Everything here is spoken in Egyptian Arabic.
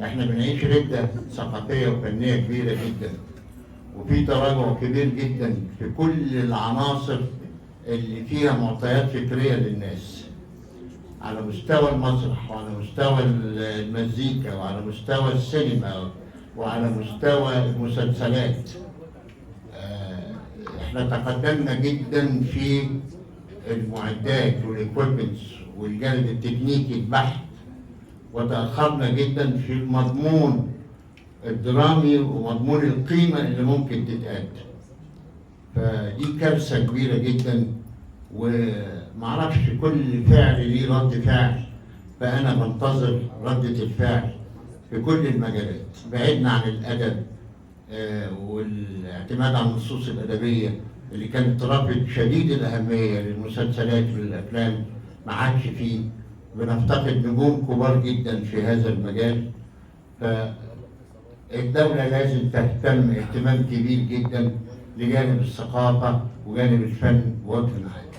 احنا بنعيش ردة ثقافية وفنية كبيرة جدا، وفي تراجع كبير جدا في كل العناصر اللي فيها معطيات فكرية للناس، على مستوى المسرح وعلى مستوى المزيكا وعلى مستوى السينما وعلى مستوى المسلسلات. احنا تقدمنا جدا في المعدات وال equipments والجانب التكنيكي البحت، وتأخرنا جدا في المضمون الدرامي ومضمون القيمة اللي ممكن تتقدم. فدي كارثة كبيرة جدا، ومعرفش كل فعل ليه رد فعل، فأنا بنتظر ردة الفعل في كل المجالات. بعدنا عن الأدب والاعتماد على النصوص الأدبية اللي كانت رافد شديد الأهمية للمسلسلات والأفلام، ما عادش فيه. بنفتقد نجوم كبار جدا في هذا المجال. فالدولة لازم تهتم اهتمام كبير جدا لجانب الثقافة وجانب الفن بوجه عام.